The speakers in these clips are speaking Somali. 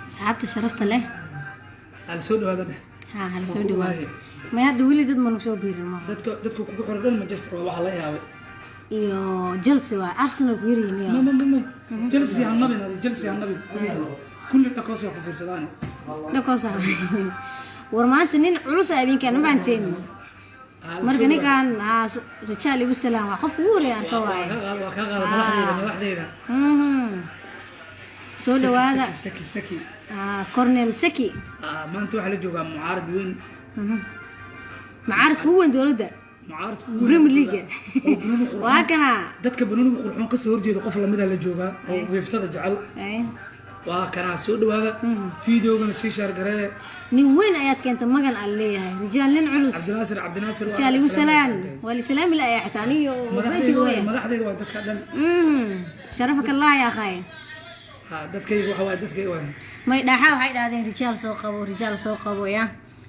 Asxaabta sharafta leh. Hala soo dhawaada dheh. Haa, hala soo Waa ku dhawaado. waaye. May, hadda weli dad ma nagu soo biirin ma. Dadka kugu xiran dhan Manchester waa waxa la yaabay. Iyo Chelsea waa Arsenal ku yaryihiin. Ma Iyo ma Chelsea ha nabin, adi Chelsea ha nabin, kulli dhaqoos waa ku fiirsadaan. Dhakoosa war maanta nin culus a idinkaan ma fahanteen. Marka ninkan haa, rijaal igu salaam, waa qofka ugu horeeya arka waaye. Waa ka qaada madaxdeyda, madaxdeyda. Soo dhawaada. Saki, saki. Ah, Cornel Saki. Ah, maanta waxaa la joogaa mucaarad weyn. Macaaridka ugu weyn dowladda. Mucaaradka ugu weyn Premier League. oo banooni qurxoon. Waa kana. Dadka banooniga qurxoon kasoo horjeeda qof lamida la joogaa oo wiiftada jecel. Waa kanaa, soo dhawaada, videogana sii share garee. Nin weyn ayaad keenta, magan aan leeyahay, rijaal, nin culus. Cabdinaasir, Cabdinaasir. Rijaal igu salaan, waa lisalaami la ayaa xitaa aniyo madaxdeyda waay. wejiga. Madaxdeyda waay dadka dhan. Sharafaka Allah ya akhay. Ha, dadkayga waxa waay, dadkayga waay. May dhaaxa waxay dhahdeen rijaal soo qabo, rijaal soo qabo, ya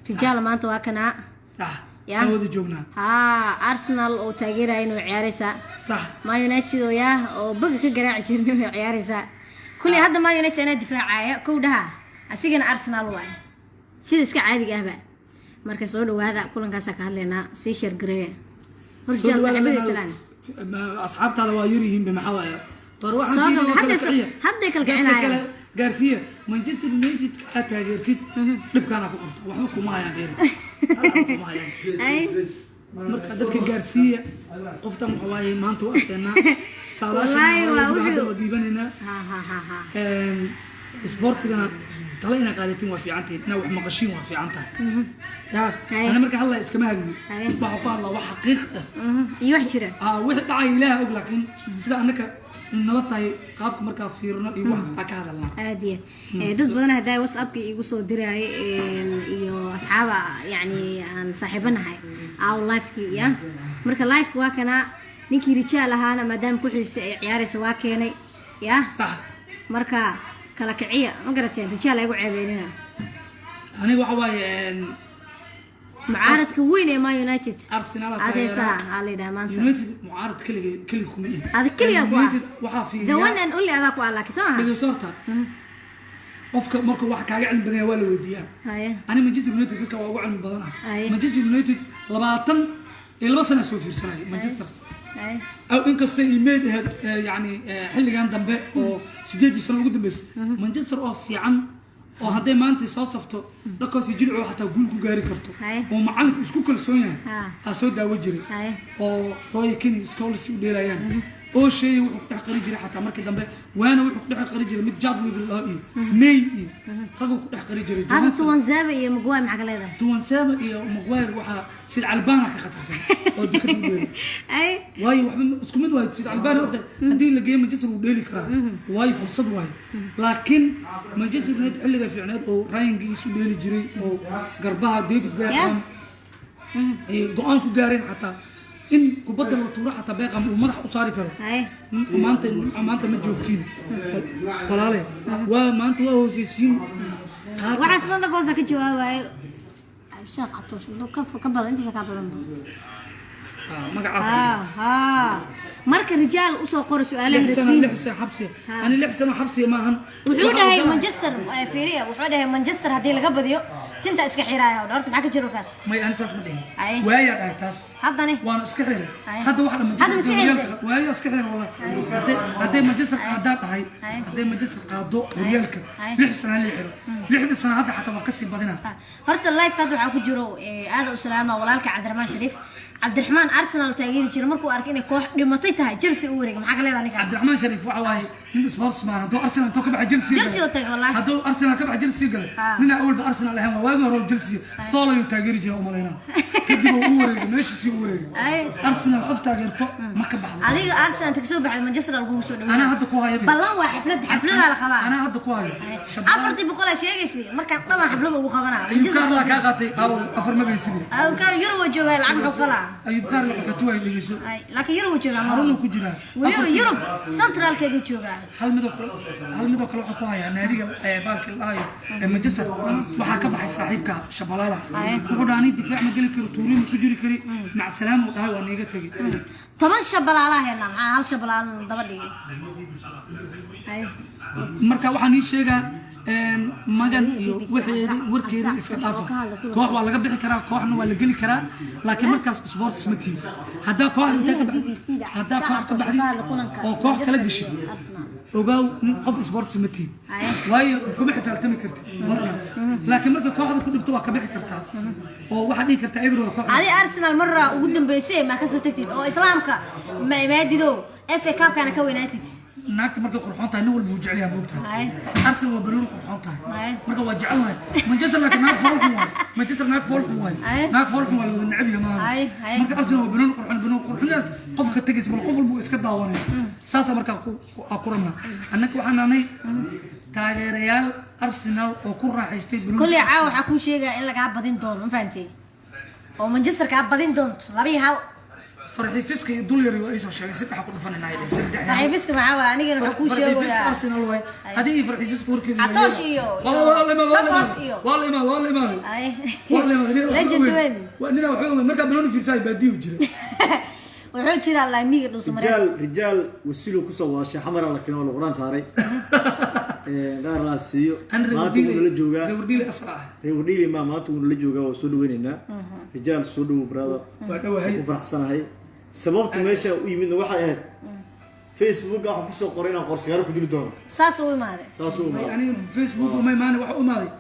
rijaal maanta waa kanaa. Sax. Ya. Aan wada joognaa. Haa, Arsenal oo taageeraya inuu ciyaaraysaa. Sax. Man United oo yaa oo baga ka garaaci jirnay way ciyaaraysaa kulli. Hadda Man United anaa difaacaya kow dhaha, asigana Arsenal waaye sida iska caadiga ahba. Marka soo dhawaada, kulankaasaa ka hadlaynaa, sii share gareeya hor. Soo Rijaal, dhawaada. saaxiibada salaan. Asxaabtaada waa yar yihiin be, maxaa waaye? War waxaan Soo fiidiyoo gabdha, kala kiciya. Hadday kala Dadka kicinayaan. kale gaarsiiya. Manchester United aad taageertid dhibkaana ku qabto, waxba kuma hayaan, fiiri. Hal kuma hayaan. Ay. Marka dadka gaarsiiya, qoftan waxa waaye maanta waa aseenaa. Wallaahi waa hadda waa dhiibanaynaa. Ha ha ha ha. Isboortigana tala inaad qaadatin waa fiican tahay, inaad wax maqashiin waa fiican tahay ya. Haye. Ana marka hadlaya iskama hadliyo. Haye. Waxaa ku hadlaa wax xaqiiq ah. Iyo wax jira. Ah, wixii dhacay Ilaah og, laakiin sida annaka nala tahay qaabka markaa fiirino iyo wax aa ka hadalnaa. Aad iyo dad badan haddaa WhatsAppka igu soo diraay iyo asxaaba, yacni aan saaxiibanahay aw livekii ya. Marka liveka waa kanaa, ninkii rijaal ahaana maadaama kuxiisa ay ciyaaraysa waa keenay ya. Sax. Marka kala kiciya, ma garateen? Rijaal ay igu ceebeenina. Aniga waxa waaye mucaaradka weyn ee Man United. Arsenal aa aad heesaa taageeraa. Aa la yidhaha maanta. United mucaarad keligee kelig kuma ihi. Adig keligaa ku ah. United waxaa The fiiriyaa one and only adaa ku ah, laakiin soo maha. Dhegeyso horta, qofka markuu wax kaaga cilmi badan yahay waa la weydiiyaa. Haye. Ani Manchester United dadka waa ugu cilmi badan ah. Aye. Manchester United 22 sana soo fiirsanayay Manchester. Haye. Aw inkastoo imeed ahayd yacni xilligan dambe oo 8dii sano ugu dambeysay Manchester oo fiican oo hadday maanta soo safto dhakoos iyo jilcu xataa guul ku gaari karto Haye. oo macalinku isku kalsoon yahay aa soo daawo jiray Haye. oo Roy Keane, Scholes u dheelayaan oo sheeyay wuxuu ku dhex qari jiray xataa markii dambe waana wuxuu ku dhex qari jiray mid Chadwick la iyo May iyo raguu ku dhex qari jiray. Hadda Johnson. Tuanzebe iyo Maguire maxaa ka leedahay? Tuanzebe iyo Maguire waxaa Sid Albana ka khatarsan oo dikad u dheelay. Ay. Waayo waxba isku mid waayo. Sid Albani hadda haddii la geeyo Manchester wuu dheeli karaa, waayo fursad waayo. Laakiin Manchester United xilliga fiicneed oo Ryan Giggs u dheeli jiray oo garbaha David Beckham ay go-aan ku gaareen xataa in kubadda la tuuro, xataa Beckham uu madax u saari karo. Haye. Maanta ma joogtiin walaale, waa maanta waa hooseysiin. Waxaas dhan dhagoosa ka jawaabayo Abshaaq Catoosh ka badan intaasa kaa badan. Magacaas. Ha, marka rijaal usoo qoro su-aalaha. 6 sano. Ratiin. 6 sano xabsiya, ani 6 sano xabsiya maahan. Wuxuu Waxaa dhahay ogolahay- Manchester fiiriya, wuxuu dhahay Manchester haddii laga badiyo tinta iska xiraaya. Horta maxaa ka jiro warkaas? May, ani saas ma dhihin. Ay. Waayaa dhahay taas. Haddane? Waana iska xiray. Ay. Hadda waxa dhan Hadda ma iska xirtay? Waayaa iska xiray wallahi. Hadday Manchester qaadaa dhahay, Ay. hadday Manchester qaado horyaalka, Ay. 6 sano la xiro, 6da sano hadda xataa waa kasii badinaa. Horta liveka hadda waxaa ku jiro aada u salaama walaalka Cabdiraxmaan Shariif. Cabdiraxmaan Arsenal taageeri jira, markuu arkay inay koox dhimatay tahay Chelsea u wareegay. Maxaa ka leedahay ninkaas? Cabdiraxmaan Shariif waxa waaye nin sportsman. Hadduu Arsenal intuu ka baxay Chelsea Chelsea oo tagay wallahi. Hadduu Arsenal ka baxay Chelsea galay, ninaa awalba Arsenal ahayn waa waagii hore oo Chelsea Sol ayuu taageeri jiray umalaynaa, kadib uu u wareegay meeshiisii u wareegay. Ay. Arsenal qof taageerto ma ka baxdo. Adiga Arsenal inta kasoo baxday Manchester lagugu soo dhaweeyay. Anaa hadda ku hayo. Ballan waa xaflad, xafladaa la qabaa. Anaa hadda ku hayo. 400 aa sheegaysay, markaan dhaban xaflada ugu qabanaa. Ayub Kaar laa kaa qaatay aawo, afar ma baysidee. Ayub Kaar Yurub waa joogaa, lacag muxuu qalaa? Ayub Kaar la qaxooti waay, dhegeyso. Ay, laakiin Yurub waa joogaa. Xarunuu ku jiraa. Weliba Yurub centralkeedu joogaa. Hal midoo kale waxaa ku hayaa naadiga baalkii la dhahayo ee Manchester waxaa ka baxay saaxiibka Shabalala. Aye. Wuxuu dhahaa, "Ani difaac ma geli karo." Tuuriin ku jiri kari. Mac salaam uu dhahay, waa niiga tegi. 10 shabalaalaa helnaa, maxaa hal shabalaalana daba dhigay? Hay. Marka waxaan ii sheegaa Magan iyo wixeedi warkeeda iska dhaafa. Koox waa laga bixi karaa, kooxna waa la geli karaa, laakiin markaas sports ma tihin. Haddaa kooxda intaa ka baxdi, haddaa koox ka baxdi oo koox kala geshid, ogaaw nin qof sports ma tihin. Haye. Waayo kuma xifaaltami kartid marna, laakiin marka kooxda ku dhibto waa ka bixi kartaa oo waxaad dhihi kartaa eber waa kooxda. Adi Arsenal marra ugu dambeysay maa kasoo tagtid oo islaamka ma imaadido, FA Cup-kana ka weynaatid? Naagta markay qurxoon tahay nin walba wuu jecel yahay, ma ogtahay? Haye. Arsenal waa banooni qurxoon tahay. Haye. Marka waa jecelnahay Manchester, laakiin naag fool xun waay Manchester, naag fool xun waay. Haye. Naag fool xun waa la wada neceb yahay maaha? Haye, haye. Marka Arsenal waa banooni qurxoon, banooni qurxoondaas qof ka tegaysa bal qof walba wuu iska daawanaya. Saasa markaa ku rabnaa. Annaka waxaan nahnay taageerayaal Arsenal oo ku raaxaystay banooni. Kolley caawa waxaa kuu sheegaya in lagaa badin doono, ma fahantay? Oo Manchester kaa badin doonto 2-1. Farxi Fiska iyo dul yari waa iisoo sheegay, saddexa ku dhufanayna ay dhaheen, saddex. Saxiifiska maxaa waay? Anigana waxaa kuu Farxi Fiska sheegayaa Arsenal waay. Adiga iyo Farxi Fiska warkeedu waa Catoosh yeela. iyo Waa la imaado, waa la Tacos imaado. iyo Waa la imaado, waa la imaado. Ay. Waa la imaado. Nin waxba Legend ogeyn. weyn. Waa ninaa waxba ogeyn. Markaa banooni fiirsaay baadiyo jira. Wuxuu jiraa laamiga Dhuusamareeb. Rijaal, rijaal wasiilo kusoo waashay xamara la keenay, waa la quraan saaray. Qaar laa siiyo. An Maanta wuu nala joogaa. Reewardhiile asal ah. Reewardhiili ma, maanta wuu nala joogaa, waa soo dhaweynaynaa. Rijaal, soo dhawow brother. Waa dhowahay. Ku faraxsanahay. Sababta meesha u yimidna waxay ahayd Facebook waxaan kusoo qoray inaan qorsagaaro ku dili doono. Saas uu imaaday. Saas uu imaaday. Aniga Facebook uma imaanay, waxa u imaaday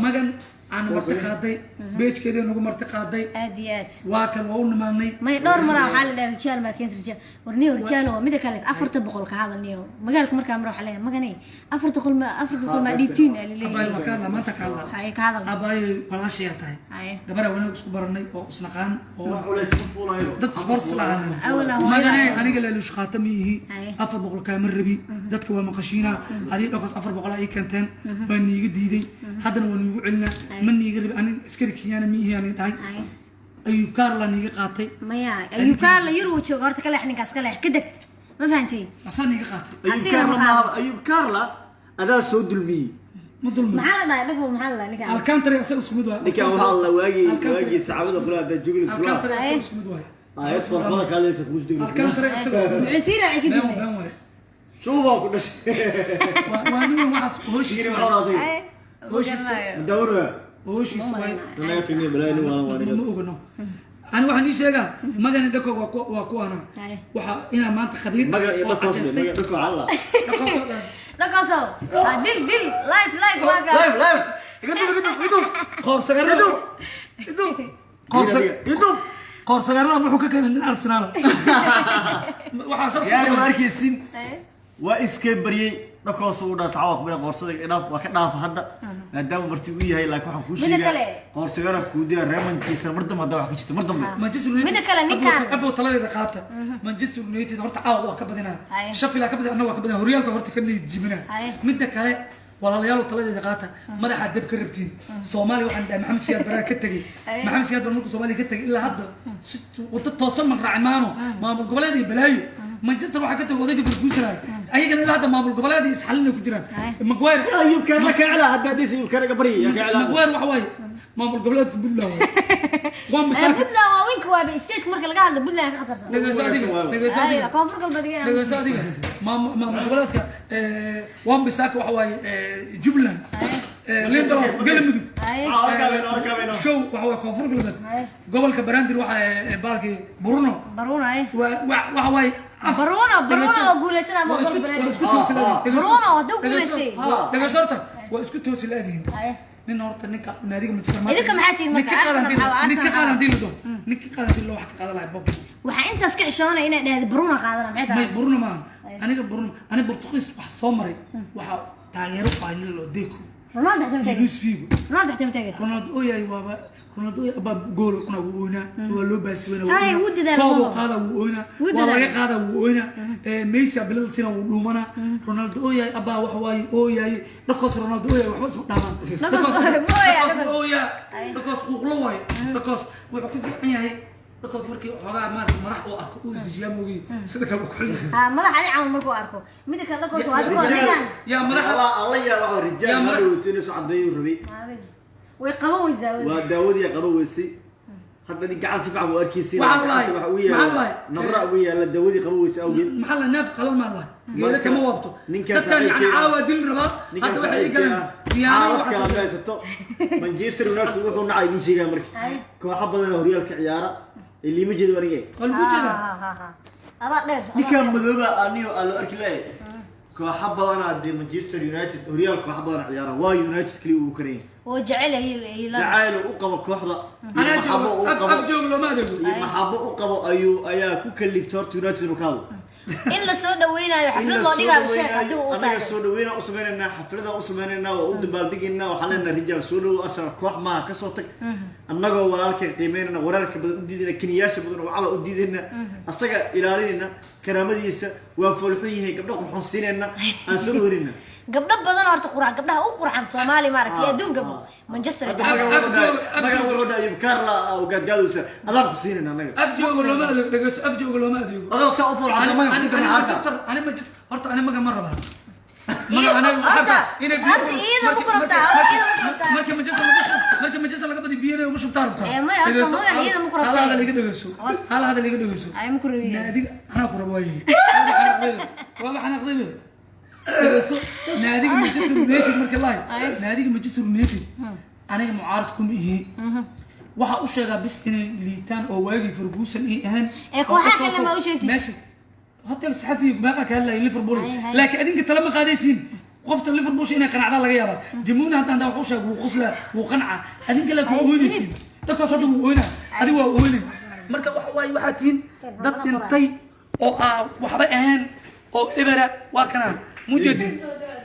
Magan aan marti qaaday, page-keeda nagu marti qaaday. Aad iyo aad. Waa kan, waa u nimaadnay. May, dhowr maraa waxaa la dhahay rijaal maa keenta, rijaal war niyo, rijaal waa mida kale. 400 ka hadal niyo, magaalka markaa mar waxaa leeyahay maganay 400 ma 400 maa dhiibtiin aa Abaay, laleeyahay. waa ka hadlaa maanta, ka hadlaa. Haye, ka hadal. Abaay, walaashayaa tahay. Haye. Gabaraa wanaag isku baranay oo isnaqaan oo Wax culays ku fuulayo. dad sports lahaaneen. Awalna hooyada Magane, ayaa. aniga laaluush qaata ma ihi. Haye. 400 kaama rabi, dadka waa maqashiinaa. Adiga dhokos 400 ii keenteen, waa niiga diiday, haddana waa niigu celinaa. Ma niiga rabi, aniga askari Kenyaana ma ihi ani dhahay. Haye. Ayub Kaarla niiga qaatay. Maya, Ayub Kaarla yar wuu jooga horta, ka leex ninkaas, ka leex, ka deg, ma fahantay? Asaa niiga qaatay. Ayub Asiga Kaarla ma qaado. maaha, Ayub Kaarla adaa soo dulmiyey. Ma dulmi. Maxaa la dhahay dhago? Maxaa la dhahay ninkaan? Alcantara asaga isku mid waay. Ninkan waxaa la waagii Alcantara- waagii saxaabada kula haddaa joogin kula. Alcantara asaga isku mid waay. Ayas farqada kaadaysa kugu degin. Alcantara asaga isku mid. Muxuu sii raacay Been kadib? been waay. Shuubaa ku dhashay. Waa nin weyn, waxaas Shiri hooshiisa maxaa waay. raasay? Ay, Hooshiisa. garanayo. Madaawada. Hooshiisa waay. Naga tagni balaa nin waa waa Ma ogano. Ani waxaan ii sheegaa Magani dhako waa kuwana. Haye. Waxa inaa maanta khabiir Maga iyo oo dhakos caddaystay. maga dhako alla. Dhakoos oo dhan. Dhaqaasow. Ah, dil dil life life waa kaa. Live live. Iga dub, iga dub, iga dub. Qoorsagarada. Iga dub. Iga dub. Iga dub. Qoorsagarada wuxuu ka keenay nin Arsenal waxaa saas ku Yaari ma qoran. arkaysin. Waa iska baryay dhakoos uu dhaa saxawa kubina qoorsada dhaaf, waa ka dhaafa hadda maadaama marti uu yahay, laakiin waxaan kuu Mida sheegaa kale. qoorsagara kuu dira reemantiisa mar dambe haddaa wax ka jirto mar dambe. Manchester United. Mida kale, ninkan- Abo taladeeda qaata. Manchester United horta caawa waa ka badinaa. Haye. Sheffield ka badinaa, anna waa ka badinaa. Horyaalka horta ka niyad jibinaa. Haye. Midda kale, walaalayaal, taladeeda qaata. Madaxa dab ka rabtiin. Soomaaliya waxaan dhahay Maxamed Siyaad Barre ka tagay. Haye. Maxamed Siyaad Barre markuu Soomaaliya ka tagay ilaa hadda si wado toosan man raacin maano maamul goboleed iyo balaayo. Manchester waxaa ka tagay odayga Ferguson ahay. Ayagana ilaa hadda maamul goboleed iyo isxalin ay ku jiraan. Haye. Maguire. Ayub Kaarla ka cela haddaa dhis Ayub Kaarla bari ya ka cela. Maguire waxa waaye maamul goboleedka Puntland waaye. Waan Eh, bisaaka. Puntland waa winka, waaba state marka laga hadlo Puntland ka khatarsan. Dhegeyso adiga, dhegeyso Ay, adiga. koonfur galbeed iga Dhegeyso adiga, maamul goboleedka waan bisaaka waxa waaye Jubbaland. Lindelof Galmudug. Ay. Arkaabeen, arkaabeen. Show waxa waaye koonfur galbeed. Ay. Gobolka Banaadir waxa baalkii Bruno. Baruuna ay. Waxa waaye Bruno, Bruno Dhegeyso. waa guuleysanaa, ma Waa gol Banaadir. waa isku toosi laadiin. Dhegeyso. Bruno hadduu Dhegeyso. guuleystay. Dhegeyso horta, waa isku toosi laadiin. Ay. Nin horta ninka naadiga Manchester Idinka maxaa tihiin marka? Ninka qaadan Arsenal maxaa waa? ninka Arsenal qaadan maxaa hadii la dhaho, ninka qaadan hadii la wax ka qaadan lahaa Pogba. Waxaa intaas ka xishoonaya inay dhahdo Bruno qaadana, maxay May tahay? Bruno maahan. Aniga Bruno, aniga Portugiis wax soo maray waxa taageero u ah nin loo Deco. Ronaldo xataa ma Iyo taageer. Luis Figo. Ronaldo xataa ma taageer. Ronaldo oo yahay waaba Ronaldo oo yahay baa gool cuna, wuu oynaa, waa loo baasi weynaa, wuu Hay, oynaa. wuu dadaalay, Koob uu Ronaldo. qaada wuu oynaa, Wuu waa dadaalay. laga qaada wuu oynaa. Messi abilada sina wuu dhuumanaa. Ronaldo oo yahay abaa waxa waaye oo yahay dhakoos. Ronaldo oo yahay waxba isma dhaamaan. Dhakoos oo yahay, ma ooyaa, Dhakoos dhakoos. oo yahay, dhakoos quuqlo waaye. Dhakoos wuxuu ku fiican yahay, dhakoos markii xoogaa maarata madax uu arko uu isdejiyaa moogiye, sida kale uu ku xilyahay. Ah, madax ali camal markuu arko. Mida kale dhakoos waa adiga ninkan. Yaa madaxa. Alla yaa waxa rijaal Yaa madax- hadhow inuu soo cadeeyo rabay. Way qaban weysaa. Waa daawadii qaba weysay. Hadda nin gacan si fiican u arkaysiin. Waxaan lahay- Waxa ugu waxaan yaala lahay- nabra ugu yaala dawadii qabo weysa awgeed. Maxaa la neef qalan maa lahay, geeda Marka, kama waabto. ninkaan Dadkan yani saaxiibkay ah- caawa dil rabaa. Ninkaan Hadda waxay ii saaxiibkay galeen ah, khiyaano xaalad waxaas kala ma haysato. Manchester United wuxuu nacay idiin sheegaya marka. Kooxo badan oo horyaalka ciyaara ee liima jeedo aniga. Waa lagu jeedaa. Adaa dheer. Ninkaan madooba aniyo aan loo arki lahay. Kooxo badanaa dee Manchester United horyaal kooxo badan ciyaara, waa United kaliya uu karayay. Oo jecel yahay. Jacayl uu u qabo kooxda iyo Anaa maxabo joogo uu af qabo af joogo looma adeego. iyo maxabo u qabo ayuu ayaa ku kaliftay horta United inuu ka hadlo. In la soo dhaweynayo, In xaflad la loo soo dhigaayo, sheeg dhaweynayo, haddii uu annaga taageero. Soo dhaweynaa u sameynaynaa, xaflada u sameynaynaa, waa u dabaaldegaynaa. Waxaan leenahay rijaal soo dhawow, Arsenal koox maaha, kasoo tag. Annagoo walaalkay qiimeynana, wararka badan u diidayna, kiniyaasha badan oo caba u diidayna, asaga ilaalinayna karaamadiisa. Waa foolxun yahay, gabdho qurxoon siinayna, aan soo dhaweynayna. Gabdho badan horta qurxan, gabdhaha ugu qurxan Soomaali maaragtay, adduunka Manchester. Hadda magan wuxuu dhahay, magan wuxuu dhahay Carla oo gaadgaadaysa adaan ku siinayna annaga. Af joogo looma adeego, dhegeyso, af joogo looma adeego. Adoo saa u foolxun Ani magan ku ani dirna harta. Manchester, ani Manchester horta ani magan ma rabaa. Iyo- Maga aniga waxaa horta- inay biyo horta iyada ma ku rabtaa, horta iyada ma ku rabtaa. Marka Manchester laga shub, marka Manchester laga badiyo biyana ugu shubtaa rabtaa. Ee, maya, horta Dhegeyso, magan iyada ma ku rabtaa. Hal hadal iga dhegeyso, hal hadal iga dhegeyso. Ay, ma ku rabin. Naadiga anaa ku rabo waaye, waaba xanaaqday be. Dhegeyso, naadiga Manchester United marka lahay, naadiga Manchester United aniga mucaarad kuma ihi. Waxaa u sheegaa bis inay liitaan oo waagii Ferguson ay ahaan. Ee, kooxaha kale ma u sheegtid? Meesha hotel saxafi meeqa ka hadlaya Liverpool. Hay, hay. Laakiin adinka tala ma qaadaysiin. Qofta Liverpool inay qanacdaan laga yaabaa. Jamuuna haddaan wax u sheego wuu qoslaa, wuu qancaa. Adinka laakiin waa ooynaysiin. Dadkaas hadda wuu ooynaa, adiga waa ooynay. Marka waxa waaye waxaa tihiin dad dhintay oo aan waxba ahayn oo ebera. Waa kanaan mujeedin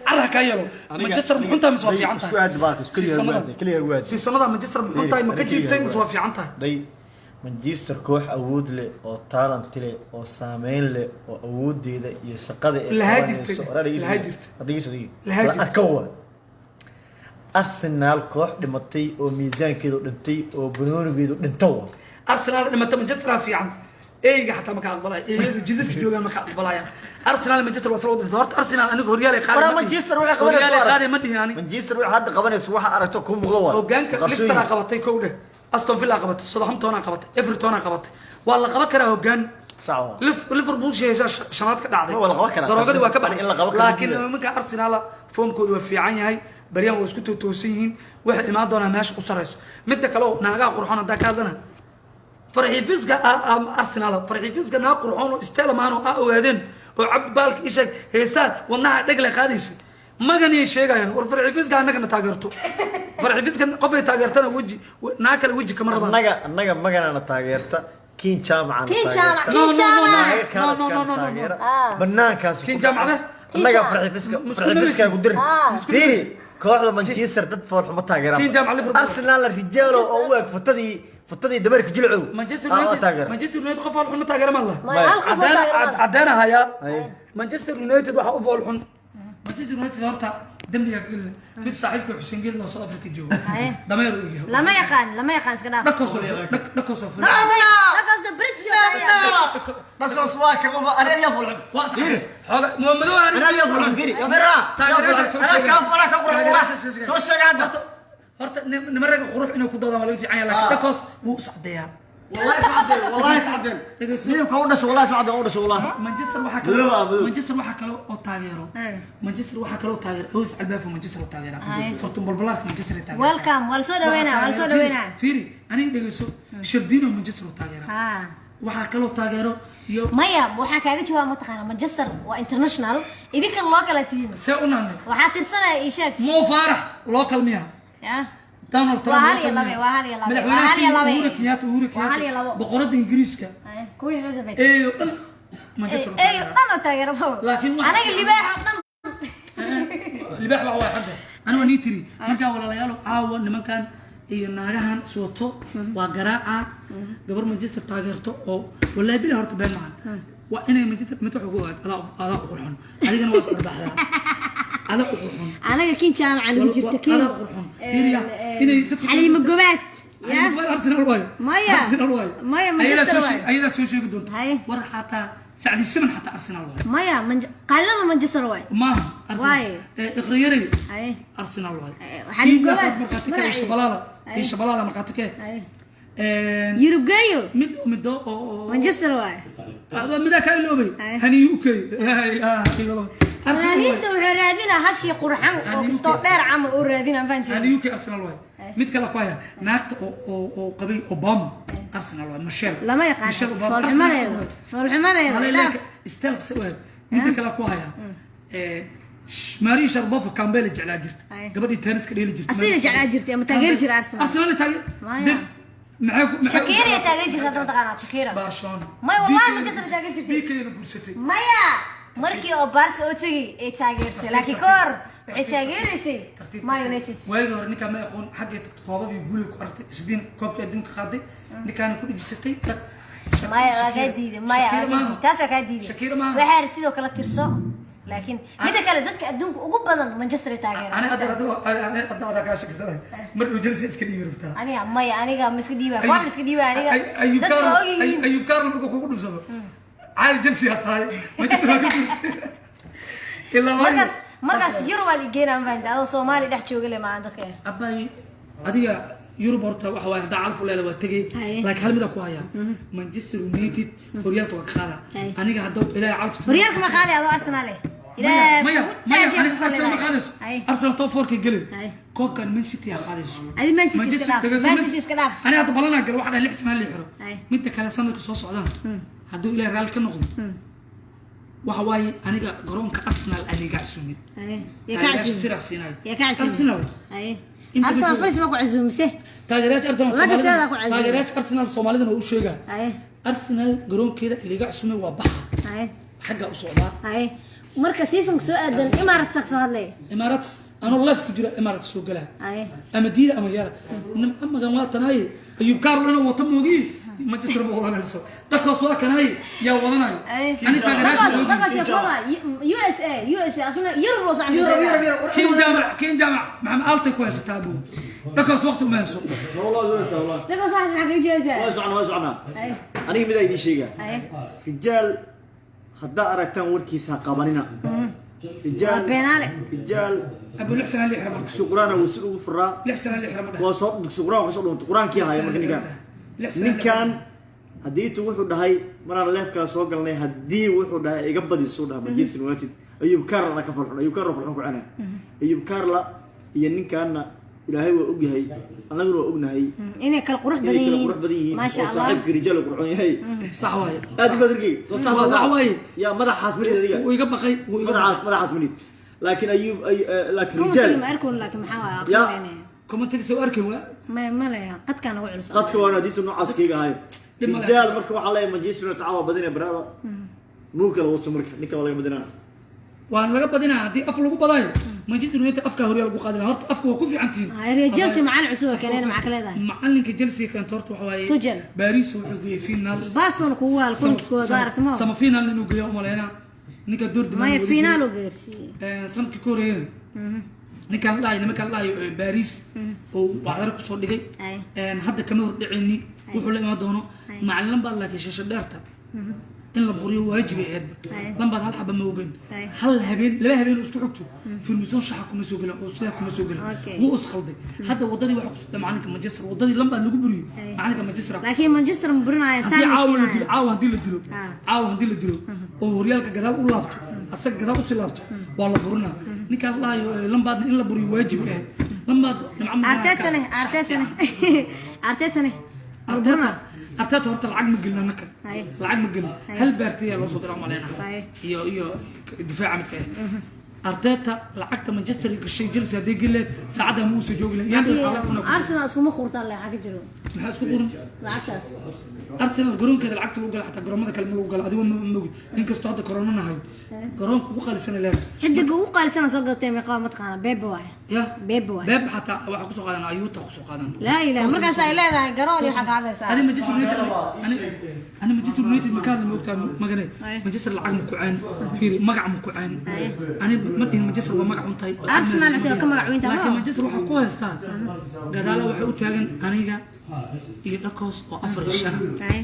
carra kaa yeelo. Manchester muxuntahay mise waa fiican Isku aad baarka, isku keliya ugu aad, keliya ugu aad. Siisanada Manchester muxuntahay, ma ka jiiftay mise waa fiican tahay? Day Manchester koox awood leh oo talent leh oo saameyn leh oo awoodeeda iyo shaqada ay Lahaa qabanayso- jirtay. Waraa dhegeyso. Lahaa jirtay. Dhegeyso, dhegeyso. Lahaa La jirtay. arko waa. Arsenal koox dhimatay oo miisaankeedu dhintay oo banoonigeedu dhinto waa. Arsenal dhimata, Manchester aa fiican. Eyga xataa ma ka aqbalaya, eeyadu jidadka joogaan ma ka aqbalayaan. Arsenal, Manchester waa soo dhintay horta. Arsenal aniga horyaal ay qaaday Waraa ma dhihin. Manchester waxay qabanayso Horyaal ay arag. qaaday ma dhihin ani. Manchester waxay hadda qabanayso waxa aragto ku muuqda waa. Hogaanka Qarsoon Leicester aa yahay. qabatay kow dheh, Aston Villa aa qabatay, Southampton aa qabatay, Everton aa qabatay. Waa la qaban karaa hogaan. Sax waa. Liverpool sheesha shanaad ka dhacday. Waa la qaban karaa. Daroogadii waa ka baxday. In la qaban karo Laakiin ma nimanka Arsenal foomkoodu waa fiican yahay, baryahan waa isku tootoosan yihiin, waxay imaan doonaa meesha u sareyso. Midda kale oo naagaha qurxoon haddaa ka hadlana, farxiifiska Arsenal, farxiifiska naag qurxoon oo Stella Mano aa ogaadeen oo cabdi baalka ii sheeg heesaa wadnaha dhegle qaadaysa maganay sheegayaan. War farxiifiska annagana taageerto, farxiifiska qofay taageertana weji naag kale weji kama rabaan. Annaga maganana taageerta Kiin Jaamacana. Kiin Jaamac, Taageerta. Kiin No, no, no, no. Jaamac. No, no, no, no, no. Taageera. Banaankaas Kiin Jaamacada? annaga Kiin Jaamac. farxiifiska Musku farxiifiska ku dirin. Ah. Fiiri kooxda Manchester dad foolxumo taageeraan. Kiin Jaamac Liverpool. Arsenal rijaalo oo u eg futadii dameerka jilcow. Manchester Ah, waa United taageera. Manchester United qof foolxun ma taageera ma laha. Maya, hal qof oo taageera ma laha. Cadeen hayaa. Haye. Manchester United waxa u foolxun Manchester United horta dembiga ka gelin mid saaxiibka Xuseen Geed oo South Africa joogo. Haye. Dameer uu yahay. Lama yaqaan, lama yaqaan, iska dhaaf. Dhakosoo Dhakaas the British oo Dhakaas waa ka qofa arrin yaa foolxun. Waa sax xooga muhammado waa Arrin yaa foolxun, fiiri. Yaa fiira. Taageerayaasha soo Anaa sheegay. kaa anaa kaa qurxun wallah. Soo sheega hadda. Horta niman ragga qurux inay ku doodaan waa laga fiican yahay, laakiin dhakoos wuu is caddeeyaa. Wallahi isma cadeen, wallahi isma cadeen. Dhegeyso. Midabka u dhasho, wallahi isma cadeen u dhasho wallahi. Manchester waxaa Madow ah, kale madow. Manchester waxaa kale oo taageero, Manchester waxaa kale oo taageero Aws Albaafo. Manchester oo taageera Haye. Fortun Balbalaarka Manchester ay taageera. Welcome, waa la soo dhaweynaa, waa la soo dhaweynaa. Fiiri, aniga dhegeyso, Shardino Manchester oo taageera. Ha. Waxaa kaloo taageero iyo Maya, waxaan kaaga jawaab mataqaana, Manchester waa international, idinkan loo kala tihiin. See u nahnay? Waxaa tirsanaya ii sheeg. Mo Faarax loo kalmiyaa. Ya. Donald Trump Waa hal loo iyo kalmiyaa. laba, waa hal iyo laba, Madaxweynaha waa hal iyo Kenya, laba. Uhuru Kenyatta, Uhuru Waa hal iyo Kenyatta, labo. boqorada Ingiriiska. Haye, Queen Elizabeth. Eeyo dhan Manchester oo Ey, taageera. dhan oo taageero ma. Laakiin anaga libaax oo dhan. Libaax baa waa xagga aniga waa nii tiri. Markaa walaalayaal, caawa nimankan iyo naagahan iswato waa garaaca gabar Manchester taageerto oo wallahi bila horta been maahan. Waa inay Manchester mid wax ugu ogaad adaa u qurxon, adigana waa isbarbaxdaa, adaa u qurxon. Anaga kin jaamaca nagu jirta kin. Adaa qurxon. Fiiriya inay dadka Xaliimo Gobaad. Ya. Arsenal waayo. Maya. Arsenal waayo. Maya, Ayadaa Manchester soo waayo. Ayadaa soo sheegi doonta. Haye. War xataa Sacdi Siman xataa Arsenal waayo. Maya, qaalada Manchester waay. Maaha Arsenal. Waayo. Iqriyaray. Haye. Arsenal waayo. Xaliimo Iidna Gobaad. taas markhaati ka Magaceeda. Shabalala. Haye. Iyo Shabalala markhaati ka. Haye. Yurub geeyo. Mid mido oo Manchester waay. Midaa kaa iloobay. Haye. Hani UK, laa ilaaha illa Allah, Arsenal waay. Fanaaniinta wuxuu raadinaa hashii qurxan oo Hani kastoo UK. dheer camal uu raadinaa, fahanteen. Hani UK, Arsenal waay. Mid kale ku haya, naagta oo qabay Obama, Arsenal waay, Michelle. Lama yaqaan. Michelle Obama, Foolxumadeeda. Arsenal waay. Foolxumadeeda. Hala ilaaf. ilaa stylka se waay. Midda kale ku haya, Marie Sharapova, Campbell jeclaa jirta. Ay. Gabadhii tenniska dheeli jirtay. Asiga jeclaa jirtay ama taageeri jiray Arsenal? Arsenal taageer. Maya. Maxay Shakira ay taageeri jirtay hadda, mataqaanaa Shakira? Barcelona. Maya, wallahi Manchester taageeri jirtay. BK la guursatay. Maya, markii oo Barca oo tegay ay taageertay, laakiin ka hor waxay taageeraysay Tartiib. Man United. Waagii hore ninkaa ma aqoon, xaggay tagtay koobab iyo guulay ku aragtay. Spain koobkii adduunka qaaday, ninkaana ku dhejisatay dhag. Maya, waa kaa diiday. Maya, waa kaa diiday, taas waa kaa diiday. Shakira maaha. Waxay rabtid oo kala tirso, laakiin midda kale dadka adduunka ugu badan Manchester ay taageeraan. Ani hadda hadda hadda kaa shakisanay, mar dhow Chelsea iska dhiibi rabtaa. Aniga maya, aniga ma iska dhiibaa, koox ma iska dhiibaa aniga. Ayub Dadka Carlo waa ogyihiin. Ayub Carlo markuu kugu dhufsado, caadi Chelsea aad tahay, Manchester waa ka guurtay ilaa waayo. Markaas Yurub aad igeenaa, ma fahantaa? Adoo Soomaali dhex jooga le maahan dadka. Abay, adiga Yurub horta waxa waaye, haddaa calaf u leeda waa tegay. Haye. Laakiin hal mid aan ku hayaa, Manchester United horyaalka waa ka qaada. Haye. Aniga hadda Ilaahay calaf. Horyaalka ma qaaday adoo Arsenal eh? Maya, maya, maya, Ilaahay aniga Arsenal ma qaadayso. Haye. Arsenal top 4 ka gelay. Haye. Koobkan Man City ha qaadayso. Adi Man City iska dhaaf. Dhageyso, Man City iska dhaaf. Aniga hadda balanaa gala, waxaa dhahay 6 sano la xiro. Haye. Midda kale, sanadka soo socdaan hadduu Ilaahay raalli ka noqdo, waxa waaye aniga garoonka Arsenal aan iga casuumin. Haye. Yaa ka casuumi? Siraa siinayo. Yaa ka casuumi? Arsenal. Haye. Inta Arsenal joogo. Faris ma ku casuumise? Taageerayaasha Arsenal Laga Soomaalida, seedaa ku casuumay. taageerayaasha Arsenal Soomaalidana waa u sheegaa. Haye. Arsenal garoonkeeda liiga casuumay, waa baxa. Haye. Xagga u socdaa. Haye, marka seasonka soo aadan Emirates soo hadlay. Emirates anoo live ku jira, Emirates soo galaa. Haye. Ama diida ama yara, nimca magan waa tanaaye. Ayub Carlo inuu wato moogi, Manchester ma wadanayso. Dadkaas waa kanaaye, yaa wadanayo? Haye. Ani taageerayaasha Markaas kuma USA, USA asna Yurub loo socon. Yurub, Yurub, Yurub. Kiin Jaamac, Kiin Jaamac Maxamed altay ku haysataa buu, dadkaas waqti uma hayso. والله waa والله. Markaas waxaas maxaa kaga jawaabtaa? Waa socnaa, waa socnaa. Haye. Aniga midaa idiin sheegaa. Haye. Rijaal haddaa aragtaan warkiisa ha qabanina. Rijaal. Waa beenaale. Rijaal. Abu 6 sana lix marka. Dugsi quraan wuu si ugu furaa. 6 sana lix ma Waa soo dugsi quraan kasoo dhuntay, quraankii haya marka ninkaan. 6 sana. Ninkan haddii tu wuxuu dhahay maraan leef kale soo galnay, haddii wuxuu dhahay iga badiso dhaha Manchester United, Ayub Carla ka farxun, Ayub Carla farxun ku cana. Ayub Carla iyo ninkaanna Ilaahay waa ogyahay, annaguna waa ognahay. Inay kala qurux badan inay kala yihiin. Qurux badan yihiin. Maasha oo Allah. Saaxiibka rijaal uu qurxoon yahay. Sax waaye. Aad baad arkay soo sax. Waxa waaye. Yaa madaxaas malid adiga. Wuu iga baqay, wuu iga baqay. Madaxaas, madaxaas malid, laakiin Ayub laakiin Commentiga rijaal ma arkoon, laakiin maxaa waa Ya. aqrinaya? Commentiga soo arkay waa. Ma leeyahay qadkaan ugu culus. Qadka waana diinta noocaas kayga ahay. Dhib ma leh. Rijaal marka waxaa leeyahay Manchester United caawa badinaya barada nuur kala wato, marka ninka waa laga badinaa. Waan laga badinaa haddii af lagu badaayo. Manchester United afka horyaal lagu qaadi lahaa, horta afka waa ku fiican tihiin. Haye, Chelsea macallin cusub oo keeneen, maxaa ka leedahay? Macalinka Chelsea keento horta waxa waaye Tuchel. Paris wuxuu geeyey final. Bason kugu waal kulankood aragtimo. Sama final inuu geeyo umaleynaa ninka Dortmund. Maya, final uu gaarsiiyey. Sanadkii ka horeeyana ninkaan la dhahayo, nimankaan la dhahayo Paris oo wacdaro kusoo dhigay. Ay. Hadda kama hordhicini wuxuu la imaan doono macallin Lampard, laakiin shasho dheerta in la buriyo waajib ay ahaydba. Ay. Lampard hal xaba ma ogeyn. Ay. Hal habeen, laba habeen oo isku xigto Ferguson shaxa kuma soo gelin oo sidaa kuma soo gelin. Okay. Wuu isqalday. Hadda wadadii waxa kusoo dhacay macalinka Manchester, wadadii Lampard lagu buriyey Ay. macalinka Manchester Laakiin Manchester ma burinaya. Haddii caawa la dilo, caawa haddii la dilo, Ah. caawa haddii la dilo oo horyaalka gadaal u laabto, asaga gadaal usii laabto, waa la burinaa. Ninkaan la dhahayo Lampardna in la buriyo waajib ay ahayd. Lampard nimco ma Artetane, Artetane, Artetane. Arteta, Arteta horta lacag ma gelin annaka. Haye. Lacag ma gelin. Hal baartiyaa loo soo diraa maleynaha. Haye. Iyo difaaca midka ah Arteta lacagta Manchester gashay Chelsea haddii geli lahayd, saacadda ma uusa joogi lahayn. Yaan lacag una ku Arsenal iskuma khurtaan leh, xagga jiro. Maxaa isku qurin? Lacagtaas. Arsenal garoonkeeda lacagta lagu gala, xataa garoomada kale ma lagu gala. Adigo ma mogid, inkastoo hadda koronana hayo, garoonka ugu qaalisan ay leedahay. Xidiga ugu qaalisana soo gadatay meeqa waa, mataqaana? Bebe waay. Ya. Bebe waay. Beb xataa waxaa kusoo qaadan, Ayuta kusoo qaadan. Laa ilaaha, markaas ay leedahay garoon iyo waxaa ka hadlaysaa. Adi Manchester United, ani Manchester United ma ka hadli, moogtaa magane? Ay. Manchester lacag ma ku caan, fiiri, magac ma ku caan. Ani ma dhihin Manchester waa magac untahay. Arsenal xitaa waa ka magac weyn tahay, laakiin ma? Manchester waxaa ku haystaa gadaala waxay u taagan aniga iyo Dhakos oo afar iyo shan. Ay.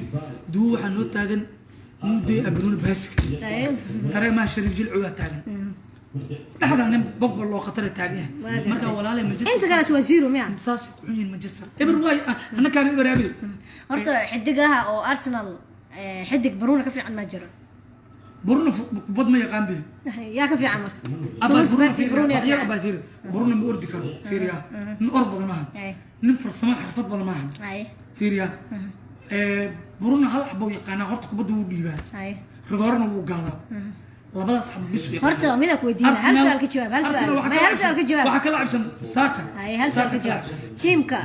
Duwo waxaa noo taagan Muudey Abruuna Baasika. Ay. Tareemaha Shariif Jilcu waa taagan. Dhexda nin Pogba loo khatara taagan yahay. Waa gartay. Marka walaalay Manchester Inta kaleeto waa zero miya? Saasay ku xun yihiin Manchester. Eber waay, annakaaba eber aabe. Horta xidigaha oo Arsenal, xidig Bruno ka fiican ma jiro. Bruno kubad ma yaqaan be. Yaa ka fiican marka? Abaa Thomas Bruno Partey, Bruno yaa fiiriya fiican. Abaa fiiri, Bruno ma ordi karo, fiiriya, nin orod badan maaha, nin farsamo xirfad badan maaha. Fiiriya, Bruno hal xabo yaqaanaa horta, kubadda wuu dhiibaa, rigoorana wuu gaadaa, labadaas xabo bis u yaqaanaa. Horta mida ku weydiina, hal su'aal ka jawaab, hal Arsenal su'aal. waxaa May kala hal su'aal ka cabsan- jawaab. Waxaa kala cabsan Saka. Hal su'aal Saka ka kala jawaab. cabsan. Tiimka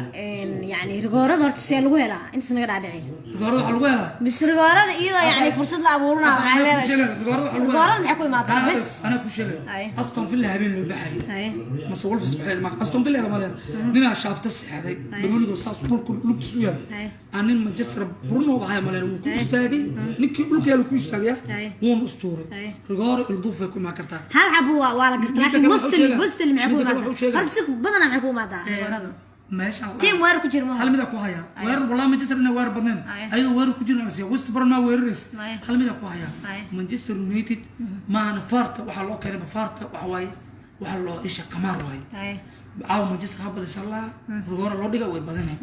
yani rigoorada horta see lagu helaa? Intaas naga dhaadhici. Rigoorada waxaa lagu helaa Bis rigoorada iyadoo yani fursad la abuurana waxaa Anaa ku leedahay. sheegay, rigoorada waxaa lagu helaa. Rigoorada maxay ku imaadaa bis? Anaa ku sheegay. Aston Villa habeen loo baxayay, mase Wolves waxay ma Aston Villa ma leen, ninaa shaafta seexday banooniga saas dhulku lugtiis u yaal, aan nin Manchester Bruno bahaya maleen, wuu ku istaagay ninkii dhulka yaal ku istaagaya, wuuna istuuray. Rigooro ilduufay ku imaan kartaa. Hal xabo waa la garta, Midda laakiin kale wuxuu mostly sheegaa- mostly maxay ku midda kale imaadaa? wuxuu sheegaa- Horta si badanaa maxay ku imaadaa rigoorada? Meesha Team weerar ku jira maaha. Hal mid ku haya weerar, wallahi Manchester inay weerar badneen, ayadoo weerar ku jiraan arsiya West Brom ma weeraraysa. Hal mid ku haya, Manchester United maahana faarta waxaa loo keenay, faarta waxa waaye waxa loo isha qamaar waaye. Caawa Manchester habal inshallah rigoora loo dhiga way badanay,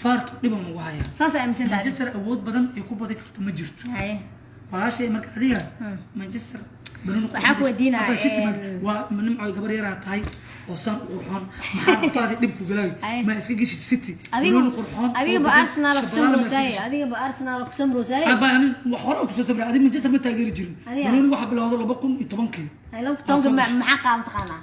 faarka dhiban ugu haya. Saas ay aaminsan tahay. Manchester awood badan ay ku badi karto ma jirto, walaashay. Marka adiga Manchester banooni Waxaa ku weydiinaya, Abba City waa nimco gabar yaraa tahay oo saan u qurxoon, maxaa naftaada dhib ku galaayo? Ma iska geshid City Adiga banooni qurxoon oo adiga ba badan, Arsenal ku Shabalala ma iska samroosay geshid. Adiga ba Arsenal ku samroosay. Abba ani wax hore ku soo sabray, adiga Manchester ma taageeri jirin. Adiga? Banooni waxaa bilowday 2010-kii. 2010-ka maxaa qaadan taqaanaa?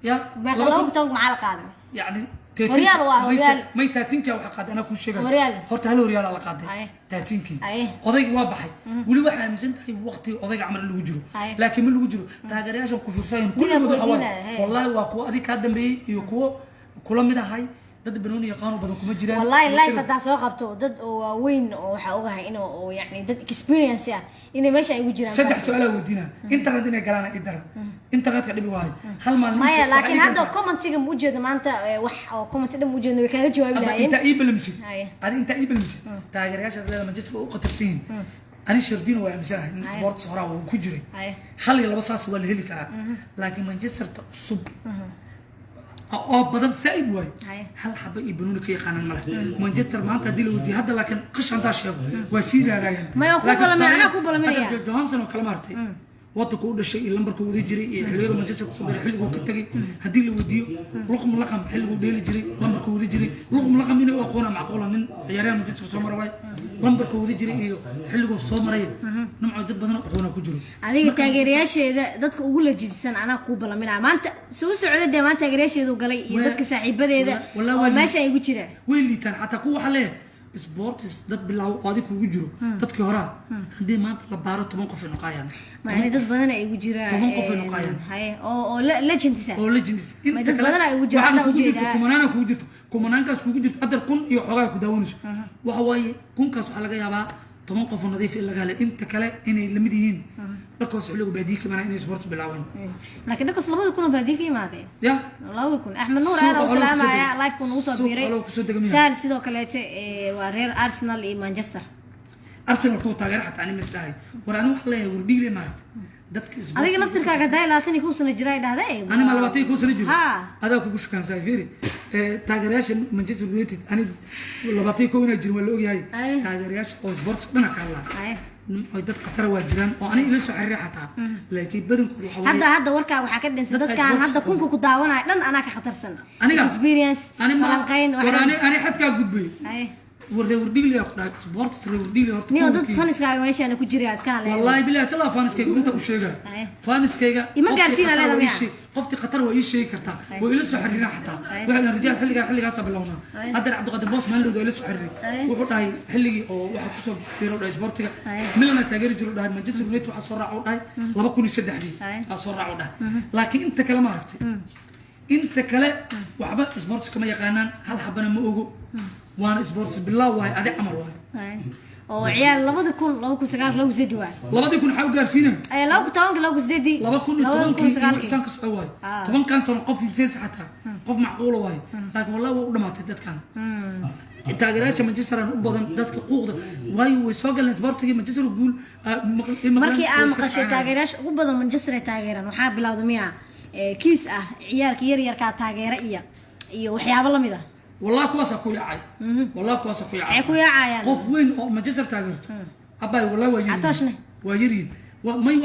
Ya. 2010-ka maxaa la qaaday? Yani Horyaal waa horyaal. May 13-kii waxaa qaaday, anaa kuu sheegay. Horyaal. Horta hal horyaal la qaaday 13-kii. Odayga waa baxay, weli waxaa aaminsan tahay waqtigii odayga camal in lagu jiro, laakiin ma lagu jiro. Taageerayaashan ku fiirsayan kulligood waxaa waaye weydiinaya, haye. Wallahi waa kuwa adig kaa dambeeyey iyo kuwo kula mid ahay, dad banooni yaqaano badan kuma jiraan. Wallahi live haddaa soo qabto dad oo waaweyn oo waxaa ogahay in oo yani dad experience ah inay meesha ay ugu jiraan. Saddex su-aalaa weydiinaa, internet inay galaan i daran, internetka dhibi waayo hal maalin Maya, waxaa laakiin ii hadda gartaa- commentiga ma ujeedo maanta, wax oo comment dhan ma ujeedno, way kaaga jawaabi Ama lahaayeen. intaa ii balamisid, adi intaa ii balamisid, taageerayaashaas leeda Manchester waa u khatarsan yihiin. Ani Shardino waa aaminsanahay nin sports horaa waa ku jiray, hal iyo laba saas waa la heli karaa, laakiin Manchesterta cusub oo badan saaid waayo, hal xaba iyo banooni ka yaqaanaan male Manchester maanta haddii la weydiiyo hadda. Laakiin qish haddaa sheego waa sii raaraayaan. Maya, waa ku Laakiin balaminaya, tusaale anaa ku balaminaya. hadda Johansson oo kale maartay wadanka u dhashay iyo lambarka wada jiray iyo xilliyada Manchester kusoo biray, xilliguu ka tagay haddii la weydiiyo, luqum laqam xilliguu dheeli jiray, lambarka wada jiray, luqum laqam inay u aqoona macquula, nin ciyaaryahan Manchester soo mara waay, lambarka wada jiray iyo xilliguu soo maray, nimco dad badan oo aqoona ku jiro. Adiga taageerayaasheeda dadka ugu lajidsan anaa kuu balaminaya maanta soo u socda dee, maanta taageerayaasheedu galay iyo dadka saaxiibadeeda Walaa oo meesha ay ugu jiraan. Way liitaan xataa kuwa waxaa leeyahay sports dad bilaawo oo adig kugu jiro, dadkii horaa haddii maanta la baaro 10 qof ay noqayaan. Macni dad badan ay ugu jiraan. 10 qof ay noqayaan. Oo legends ah. Oo legends. Ma dad badan ay ugu jiraan, waxaana hadda kugu jirto ujeedaa. Kumanaana kugu jirto, kumanaankaas kugu jirto adar kun iyo xoogaa ku daawanayso. Waxa waaye kunkaas waxaa laga yaabaa 10 qof oo nadiif in laga helay, inta kale inay lamid yihiin dharkoos xilligu baadiye ka imanaya inay sport bilaabeen. Laakiin dhakos 2000 oo baadiye ka imaadeen. Ya. 2000. Axmed Nuur Suuqa aad u xoolaha kusoo salaamaya, dega. live-ku nagu soo Suuqa biiray. xoolaha kusoo dega miyaa? Saar sidoo kaleete, waa reer Arsenal iyo Manchester. Arsenal kuwa taageera xataa ani misdhahay war ani waxaa leeyahay wardhiile maaragta dadka sport. Adiga naftirkaaga hadaa 21 sano jira ay dhahday. Ani ma 21 sano jiro? Ha. Adaa kugu shukaansaay. Fiiri, taageerayaasha Manchester United ani 21 inaa jirin waa la ogyahay. Taageerayaasha oo sports dhana ka hadlaa, oy dad khatara waa jiraan oo ani ila soo xiriira xataa, laakiin badankooda waxaa waaye Hadda hadda warkaa waxaa ka dhinsan Dadka dadkan sports hadda kunka ku daawanaya dhan anaa ka khatarsan. Aniga Experience ani ma falanqayn war ani xadkaa gudbay. War reer wardhigle ku dhahay sports reer wardhigle horta Niyo dad kuwankii. Faniskaaga meeshaana ku jira iska hadlaya. Wallahi billahi talaa faniskayga inta u sheega, faniskayga Ima qoftii gaarsiin khatar leedahay waa ii miyaa? Qoftii khatar waa ii sheegi kartaa, waa ila soo xiriiraan xataa. Waxay dhahaan rijaal xilligaa xilligaasa bilownaa. Haddana Cabdiqaadir Boos maalin dhowda ila soo xiriiray, wuxuu dhahay xilligii oo waxaa kusoo biiro dhahay sportiga Milana taageeri jiru dhahay, Manchester United waxaa soo raac u dhahay 2003-dii aa soo raac u dhahay. Laakiin inta kale ma aragtay, inta kale waxba sports kama yaqaanaan, hal xabana ma ogo, waana sports bilaa waaye, adi camal waaye. Oo ciyaar 2000, 2009, 2008 waay. 2000 waxaa u gaarsiinaya. 2010-ka, 2008-dii. 2010-kii iyo 2009-kii. Saan ka soo waayo 10-kan sano qof fiirsaysa, xataa qof macquula waayo, laakiin wallahi waa u dhamaatay dadkan taageerayaasha Manchester aan u badan dadka quuqda, waayo way soo galeen sportigii Manchester guul Markii aan maqashay taageerayaasha ugu badan Manchester ay taageeraan, waxaa bilowday miya kiis ah ciyaalka yar yarkaa taageera iyo waxyaabo lamid ah? Wallahi kuwaasaa ku yaacay, wallahi kuwaasaa ku yaacay. Waxay ku yaacayaan. Qof weyn oo Manchester taageerto, abay, wallahi waa yaryihiin. Catoshne? Waa yaryihiin. May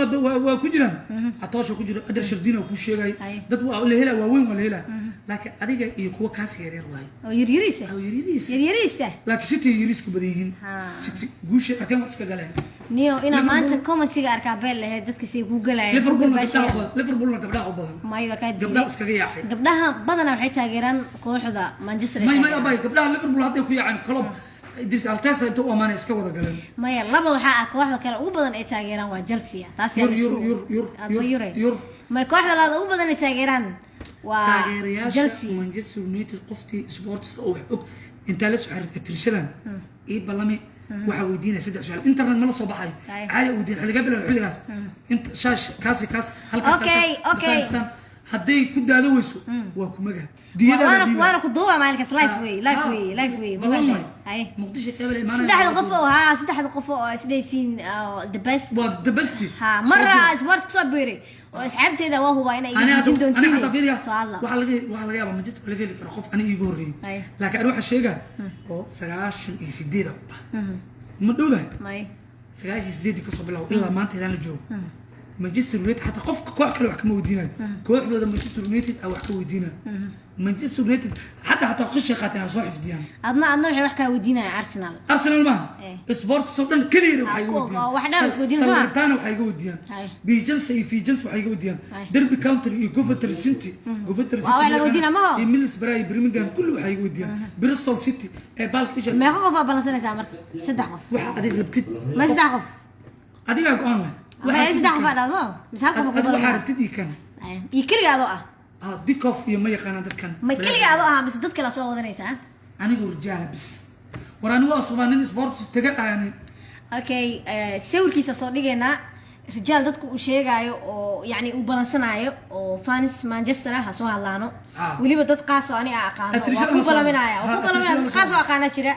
waa ku jiraan, Catoosha ku jiro, Adar Shardina ku sheegay. Dad waa la helaa, waa weyn, waa la helaa, laakiin adiga iyo kuwa kaas yaryar waaye. Oo yaryariisa. Oo yaryariis. Yaryariisa. Laakiin City yariis ku badan yihiin. City guusha arkeen, waa iska galeen. Niyo inaa maanta commentiga arkaa beel lahayd dadka say ku galayaan. Liverpoolna gabdhaha u badan, Liverpoolna gabdhaha u badan. May, waa kaa Gabdhaha diiday. iskaga yaacay. Gabdhaha badanaa waxay taageeraan kooxda Manchester ay May, taageeraan. abay, gabdhaha Liverpool hadday ku yaaceen Klopp, Idris Arteta inta u amaanay iska wada galeen. Maya, laba waxaa ah kooxda kale ugu badan ay taageeraan waa Chelsea, taas yaa Yur, la isku- yur, yur, Adba yur, yure. yur. May, kooxda labaad ugu badan ay taageeraan waa Taageerayaasha Chelsea. Manchester United, qoftii sports oo wax og intaa la soo xiriirtay tirshadan ii ballami, waxaa weydiinaya saddex su'aal, internet ma la soo baxay. Caadi weydiin, xilliga bilow, xilligaas inta shaash kaasi kaas halkaas. Okay, halkaas, okay. masaalistan. Hadday ku daado weyso waa ku maga diyadaa la Waana dhiibaa. Waana ku duuba maalinkaas live way, live way, live way. Ballan way. Hay. Muqdisho keebel imaanaya. Saddexda qof oo haa, saddexda qof oo isdhaysiin the best. Waa the best. Ha mara sports kusoo biiray oo asxaabteeda waa hubaa inay iga Ani jijin hadda ani doontiin. xataa fiiriya. Soo hadla. Waxaa laga yaabaa Manchester laga heli karo qof ani iiga horreeyay, laakiin ani waxaa sheegaa oo 98 ku dhaha ma dhowdahay. May. 98-dii kasoo bilaabo ilaa maanta idaan la joogo Manchester United, xataa qofka koox kale wax kama weydiinayo, kooxdooda Manchester United aa wax ka weydiinayo. Manchester United xataa qishay qaateen ha soo xifdiyaan. Adna waxay wax kaa weydiinaya Arsenal. Arsenal maaha. Sports oo dhan keliya waxay iga weydiiyaan. Wax dhan is weydiin, soo ma? Salernitana waxay iga weydiiyaan. Bijansa iyo Fijansa waxay iga weydiiyaan. Derby County iyo Coventry City, Coventry City Waa wax laga weydiinaa, maho? iyo Middlesbrough iyo Birmingham kulli waxay iga weydiiyaan. Bristol City ee baalka isha. Meeqa qof aa ballansanaysaa marka? Saddex qof? Waxa adiga rabtid. Ma saddex qof? Adigaa go-aan leh. Ma saddex qof aa dhahdo, maho? Mise hal qof aa ku Adiga waxaa ballansanaa? rabtid ii kan. Iyo keliga adoo ah? Ah, Dikoff iyo ma yaqaanaan dadkan. Ma keliga adoo ah mise dad kale soo wadanaysaa? Anigu rijaala bis war, ani waa subaa nin sports taga ahani. Okay, sawirkiisa soo dhigaynaa, rijaal dadku uu sheegaayo oo yacni uu balansanaayo oo fans Manchester ah ha soo hadlaano. Weliba dad qaas oo ani aan aqaano waa Atrishada ku la soo balaminaya, waa ku balaminaya. atrishada Dad la qaas soo oo aqaana jira.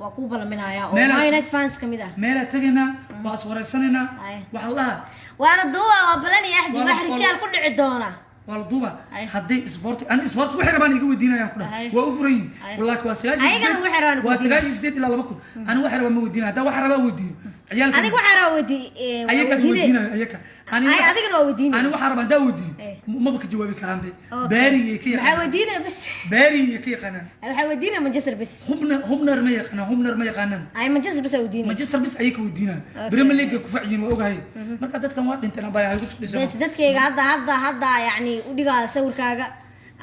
Waa ku balaminaya oo Man United fans ka mid ah. Meelaa tegaynaa, waa iswareysanaynaa. Waxaa la dhahaa Waana duuba, waa balan iyo axdi. Waa Wax rijaal ku dhici doona. Waa la duuba. Hadday sport, ani sport waxay rabaan iga weydiinayaan ku dhaha. Waa u furan yihiin, wallaahi waa sagaashan Ayagana sideed- waxay rabaan ku waa weydiinayaan. 98 ilaa 2000. Ani waxay rabaan ma weydiinaya, haddaa waxay rabaan weydiiyo ciyaalka. Aniga waxaa rabaa weydii Ayaka weydiinayo ayaka. Ani Adigana waa weydiinaya. Ani waxaa rabaa haddaa weydiiyo maba ka jawaabi karaan be. Baariyay ka Maxaa yaqaanaan. weydiinaya bas? Baariyay ka yaqaanaan. Waxaa weydiinaya Manchester bas. Hubna Hubner ma yaqaanaan, Hubner ma yaqaanaan. Ay, Manchester bas aa weydiinaya. Manchester bis ayay ka weydiinayaan. Premier League ay ku facyihiin waa ogahay. Marka dadkan waa dhinteen, abaa ay ku soo dhiseen. Bes, dadkayga hadda yacni u dhigaa sawirkaaga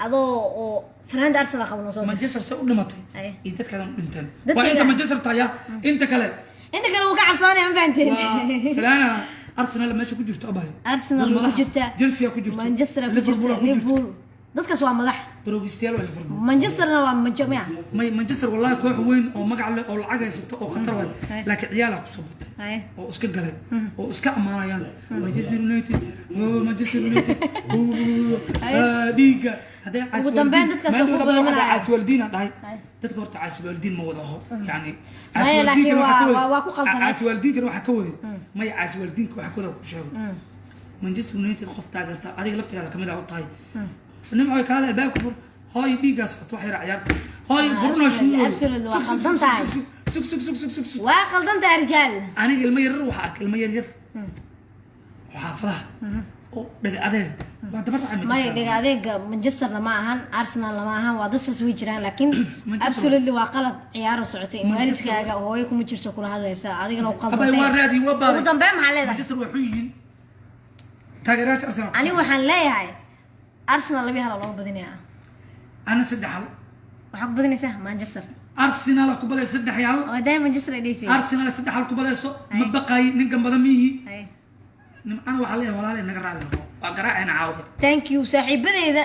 adoo oo fanaanda Arsenal qabno soo dir. Manchester se u dhimatay iyo dadkaadan u dhinteen. Waa inta Manchester taya, inta kale Inta kale wuu ka cabsoonaya, ma fahanteen? Waa salaana Arsenal meesha ku jirto, abay. Arsenal Dad ku madaxa. jirta. Chelsea ku jirto. Manchester ku Liverpool jirta. ku jirto. Liverpool, dadkaas waa madax. Daroogistayaal waa Liverpool. Manchesterna waa manjo miya? May, Manchester wallahi koox weyn oo magac leh oo lacag haysato oo khatar waay, laakiin ciyaalaha kusoo batay oo iska galay oo iska ammaanayaan Manchester United, oh, Manchester United, oh, dhiigga hadday Ugu dambeyn dadkaas oo ku balmanaya. Caaswaaldiin aan dhahay dadka horta caaswaaldiin ma wada aho yani. Maya, laakiin waa ku qaldaneed. Caaswaaldiinkana waxaa ka waday, maya, caaswaaldiinka waxaa ka wada ku sheego Manchester United qof taageerta adiga laftigaada kamid ah u tahay nimco kaale albaabka fur, hooy dhiiggaas wato wax yar ciyaarta, hooy Bruno shuuroy. Absolutely, waa qaldan tahay. Sug, sug, sug, sug, sug, sug. Waa qaldan tahay, rijaal. Aniga ilmo yaryar waxaa arkay, ilmo yaryar oo xaafadaha oo dhaga adeeg waa daba dhacay Maya, Manchester. Dhiga adeega Manchesterna ma ahan, Arsenalna ma ahan, waa dad saas way jiraan, laakiin Manchester- absolutely waa qalad ciyaaro socotay in Manchester- waalidkaaga hooyo kuma jirto kula hadlaysa adigana u Abay, qaldantay. waa raadi, waa baaray. Ugu dambeyn maxaa leedahay? Manchester waa xun yihiin taageerayaasha Arsenal. Aniga waxaan leeyahay Arsenal 2-1 looga badinayaa. Ana 3-1. Waxaa ku badinaysaa Manchester? Arsenal ku baday 3-1. Oo daai Manchester ay dheysay. Arsenal 3-1 ku badayso, ma baqaayi, ninkan badan miyihi. Nimcana waxaa leeyahay walaalay naga raali noqo, waa garaacayna caawa. Thank you saaxiibadeeda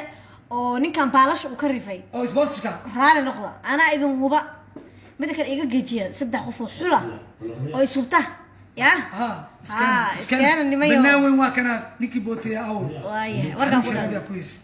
oo ninkan baalasha uu ka rifay. Oo sportska. Raali noqda, anaa idin huba. Mida kale iga gejiya saddex qof oo xula oo isubta ya. Ha. Ah, iskeena nimayo. Banaan weyn waa kanaa ninkii booteeya awow. Waayahay, warkaan ku Shaabi dhaw. ku heysay.